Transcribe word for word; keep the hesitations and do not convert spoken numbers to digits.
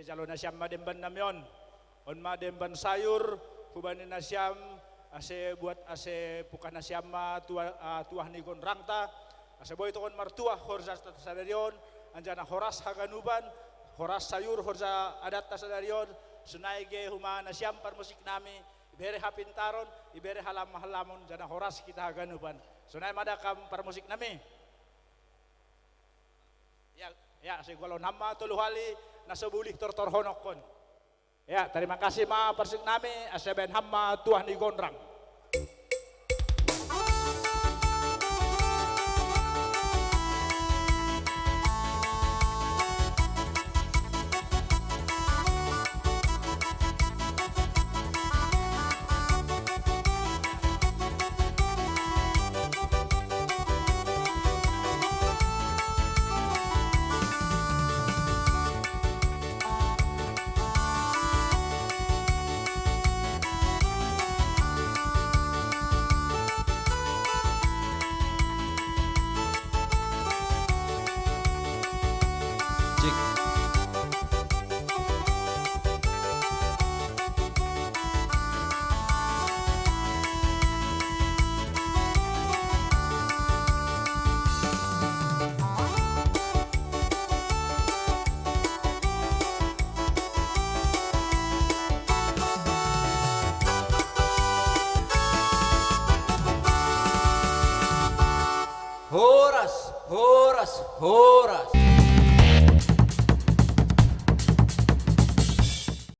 Jalo nasiam ma demban nami on. On ma demban sayur hubani nasiam, ase buat ase pukah nasiam ma tuah, ah, tuah ni gonrangta. Ase boi tongon martuah horjata sadari on, anjaha na horas haganupan, horas sayur horja adatta sadari on. Sonai ge homa nasiam parmusik nami, ibere hapintaron, ibere halam-halamon, jana horas hita haganupan. Sonai ma da kam parmusik nami. Ya, ya, ase goalhon hamu ma tolu hali, na so bulih tortorhononkon. Ya, terima kasih ma parmusik nami, ase baen hamu ma tuah ni gonrang. Horas, horas, horas.